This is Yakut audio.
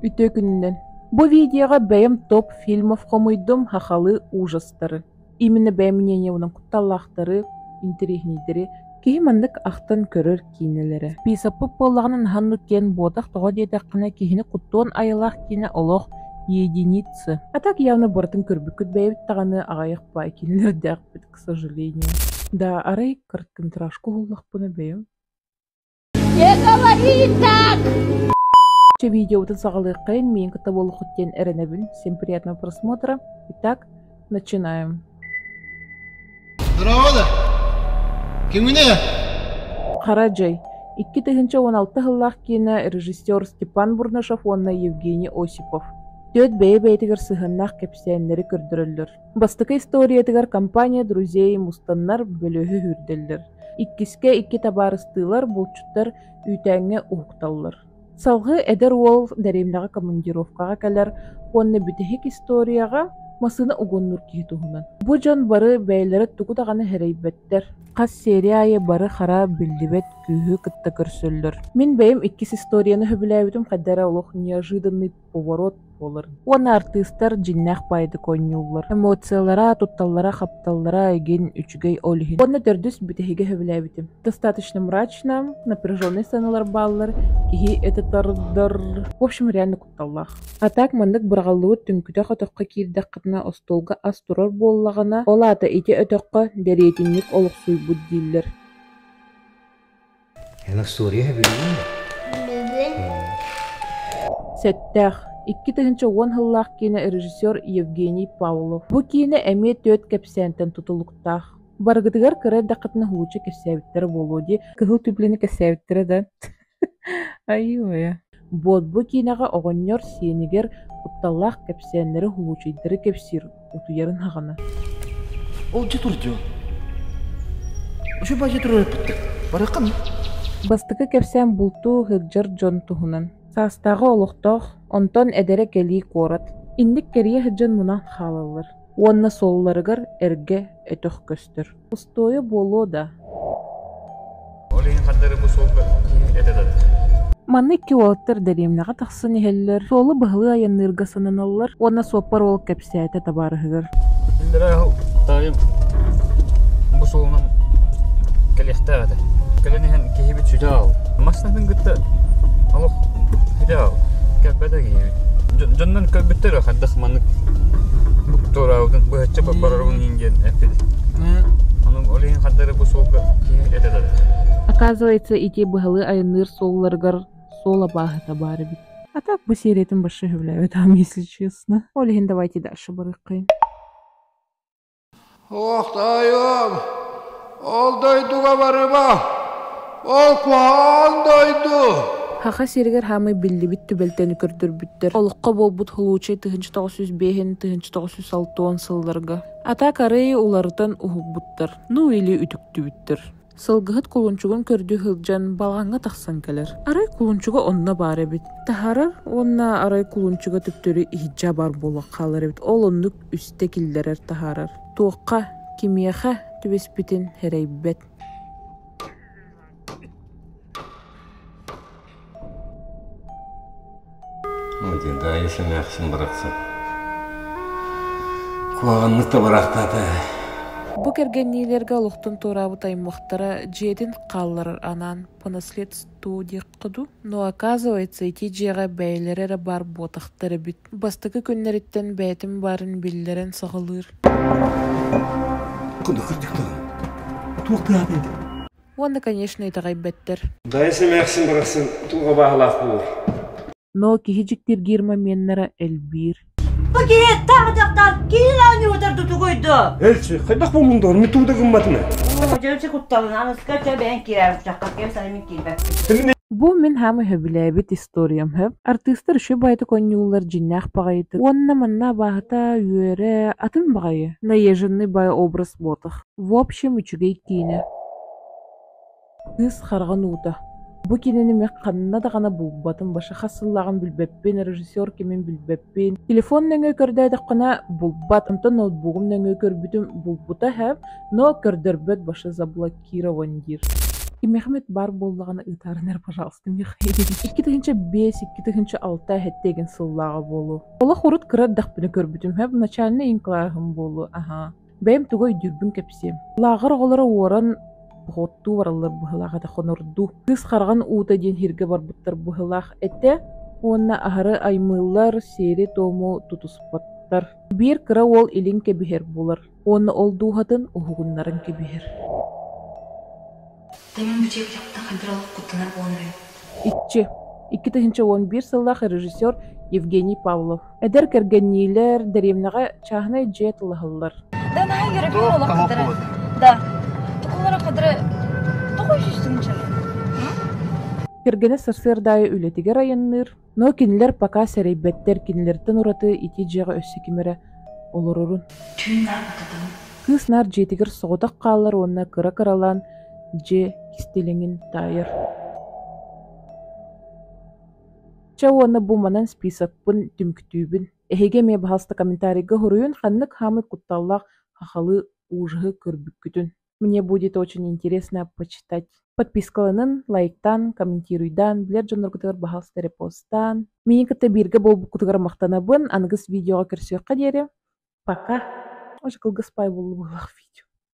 Үтүө күнүнэн! Бу видеоҕа бэйэм топ фильмов хомуйдум сахалыы ужастары. Именно бэйэм мнениебынан кутталлаахтары, интэриэһинэйдэри киһи маннык ахтан көрөр киинэлэрэ. Списокпыт буоллаҕына наһаа оннук диэн буотах тоҕо диэтэххинэ киһини куттуон айылаах киинэ олох единицы. А так явно барытын көрбүккүт бэйэбит даҕаны аҕыйах баай кинилэрдээхпит, к сожалению. Да, арай короткометражка уһуллахпына бэйэм Не говори так! Чэ видеобутун саҕалыаххайын, миигин кытта буолуоххут диэн эрэнэбин. Всем приятного просмотра. Итак, начинаем. Здорово да! Кимҥиний? Хара дьай. 2016 сыллаах киинэ режиссер Степан Бурнашев уонна Евгений Осипов. Түөрт бэйэ-бэйэтигэр сыһыаннаах кэпсээннэри көрдөрөллөр. Бастакы историятыгар компания друзей мустаннар бөлүөһү үүрдэллэр. Иккискэ икки табаарыстыылар булчуттар үүтээҥҥэ уһукталлар. Салгыы эдэр уол дэриэбинэҕэ командировкаҕа кэлэр уонна бүтэһик историяҕа массыына угуннуур киһи туһунан. Бу дьон бары бэйэлэрэ тугу даҕаны сэрэйбэттэр. Хас серия аайы бары хара биллибэт күүһү кытта көрсөллөр. Мин бэйэм иккис историяны сөбүлээбитим хайда эрэ олох неожиданный поворот буолар. Уонна артыыстар дьиҥнээх баайдык оонньууллар. Эмоциялара, тутталлара-хапталлара игин үчүгэй ол иһин. Уонна төрдүс бүтэһигэ сөбүлээбитим. Достаточно мрачно, напряженный сценалар бааллар, киһи это тардар. В общем, реально кутталлаах. А так маннык быраҕыллыбыт түҥкүтэх өтөххө киирдэххитинэ остуолга ас турар буоллаҕына, ол аата ити өтөххө дэриэтинньик олохсуйбут дииллэр. Эн остуоруйа сөбүлүүгүн дуо? Бүгүн Сэттээх, 2010 сыллаах киинэ режиссер Евгений Павлов. Бу киинэ эмиэ түөрт кэпсээнтэн тутулуктаах. Барыгытыгар кыра эрдэххитинэ уһулуччу кэпсээбиттэрэ буолуо дии. Кыһыл түбүлэни кэпсээбиттэрэ да. Айыы-уйа. Буот бу киинэҕэ оҕонньор сиэнигэр кутталлаах кэпсээннэри уһулуччуйдары кэпсиир утуйарын саҕана. Ол дьэ тур дьон. Үчү бадьа турар эппиттэр. Барыаххын. Бастакы кэпсээн бултуу сылдьар дьон туһунан. Саастааҕы олохтоох, онтон эдэрэ кэлии куорат. Инник кэрийэ сылдьан мунан хаалаллар. Уонна суолларыгар эргэ өтөх көстөр. Устуойа буолуо да Ол иһин хардары бу суолга киһи этэ да Манна икки уолаттар дэриэбинэҕэ тахсан иһэллэр, суолу быһалыы айанныырга сананаллар уонна суоппар уол кэпсээтэ табаарыһыгар. Иллэрээ таайым бу суолунан кэлиэхтээх этэ. Кэлэн иһэн киһибит сүтэ аҕал. Массыынатын кытта олох сүтэ аҕал. Кэлбэтэ киһибит. Дьоннон көрбүттэр хайдах маннык туораабытын быһаччы барарбын диэн эппит. Ону ол иһин хардары бу суолга киһи этэ да. Оказывается, ити быһалыы айанныыр суолларыгар суол абааһыта баар эбит. А так бу сериятын больше сөбүлээбэтим, если честно. Ол иһин давайте дальше барыаххайын. Ох, таайым, ол дойдуга барыма, ол куһаҕан дойду. Саха сиригэр хаамай биллибит түбэлтэни көрдөрбүттэр. Олоххо буолбут случай 1905 1960 сылларга. Атак арыы уларытан уһулбуттар, ну или үтүктүбүттэр. Сылгыһыт кулунчугун көрдүү сылдьан балаҕаҥҥа тахсан кэлэр. Арай кулунчуга онно баар эбит. Таһаарар уонна арай кулунчуга төптөрү иһирдьэ баар буолан хаалар эбит. Ол оннук үстэ киллэрэр таһаарар. Туохха, кимиэхэ түбэспитин сэрэйбэт. Диэн Даайыс эмээхсин барахсан куһаҕаннык да бараахтаата Бу кэргэнниилэргэ олохтон туораабыт аймахтара дьиэтин хаалларар анаан по наследству диэххэ дуу. Но оказывается ити дьиэҕэ бэйэлэрэ эрэ баар буотахтар эбит. Бастакы күннэриттэн бэйэтин баарын биллэрэн саҕалыыр. Туох тыаһатай Уонна, конечно, итэҕэйбэттэр. Даайыс эмээхсин барахсан туох абааһылаах буолуой? Но киһи дьиктиргиир моменнара элбиир. Бу киһи таах киһи оонньуутар тутугуйду. Элчи, хайдах буоллуҥ доҕор, мин тугу да гымматым ээ. Дьэ, кутталын аныска чэ бэйэн киирэр чахха кем саны мин киирбэппин. Бу мин хаамай сөбүлээбит историям сөп. Артыыстар үчүгэй баҕайытык оонньууллар дьиҥнээх баҕайытык. Уонна манна абааһыта, үөрэ, атын баҕайы. Наезженный бай образ буотах. В общем, үчүгэй киинэ. Кыыс хараҕын уута. Бу киинэни мин ханна даҕаны булбатым, баша хас сыллааҕын билбэппин, режиссер кимин билбэппин. Телефон нөҥүө көрдөөтөххүнэ булбат, онтон ноутбугум нөҥүө көрбүтүм булбута һэ, но көрдөрбөт баша заблокирован диир. Кимиэхэ эмит баар буоллаҕына ыытаарын эрэ, пожалуйста, миэхэ. 2005, 2006 эһэттиэгин сыллааҕа буолуо. Олох урут кыра эрдэхпинэ көрбүтүм, һэп начальнай иҥ кылааһым буолуо, аһаа. Бэйэм тугу өйдүүрбүн кэпсиэм. Лааҕыр оҕолоро уоран походтуу бараллар быһыылаах этэ, хонордуу. Кыыс хараҕын уута диэн иһиргэ барбыттар быһыылаах этэ уонна аһары аймыыллар, сиэри-туому тутуспаттар. Биир кыра уол илин кэбиһэр буолар уонна ол дууһатын уһугуннаран кэбиһэр. Иччи, 2011 сыллаах режиссер Евгений Павлов. Эдэр кэргэнниилэр дэриэбинэҕэ чааһынай дьиэ тылаһаллар. Да, наһаа үөрөбүн олох кытары. Да. Тукулара кытары тоҕо үсүстүҥчэ? Кэргэнэ сарсыарда аайы үлэтигэр айанныыр, но кинилэр пока сэрэйбэттэр, кинилэртэн ураты ити дьиэҕэ өссө ким эрэ олорорун. Түүн наабататым. Кыыс наар дьиэтигэр соҕотох хаалар уонна кыра-кыралаан дьиэ кистэлэҥин таайар. Чэ уонна бу манан списокпын түмүктүүбүн. Эһиги эмиэ баһаалыста комментарийга суруйун ханнык хаамый кутталлаах хахалы ужаһы көрбүккүтүн. Мне будет очень интересно почитать. Подпискаланын, лайктаан, комментируйдаан, билэр дьонноргутугар баһаалыста репостаан. Миигин кытта бииргэ буолбуккутугар махтанабын. Аныгыс видеоҕа көрсүөххэ диэри. Пока. Очень кылгас пай буолла быһыылаах видео.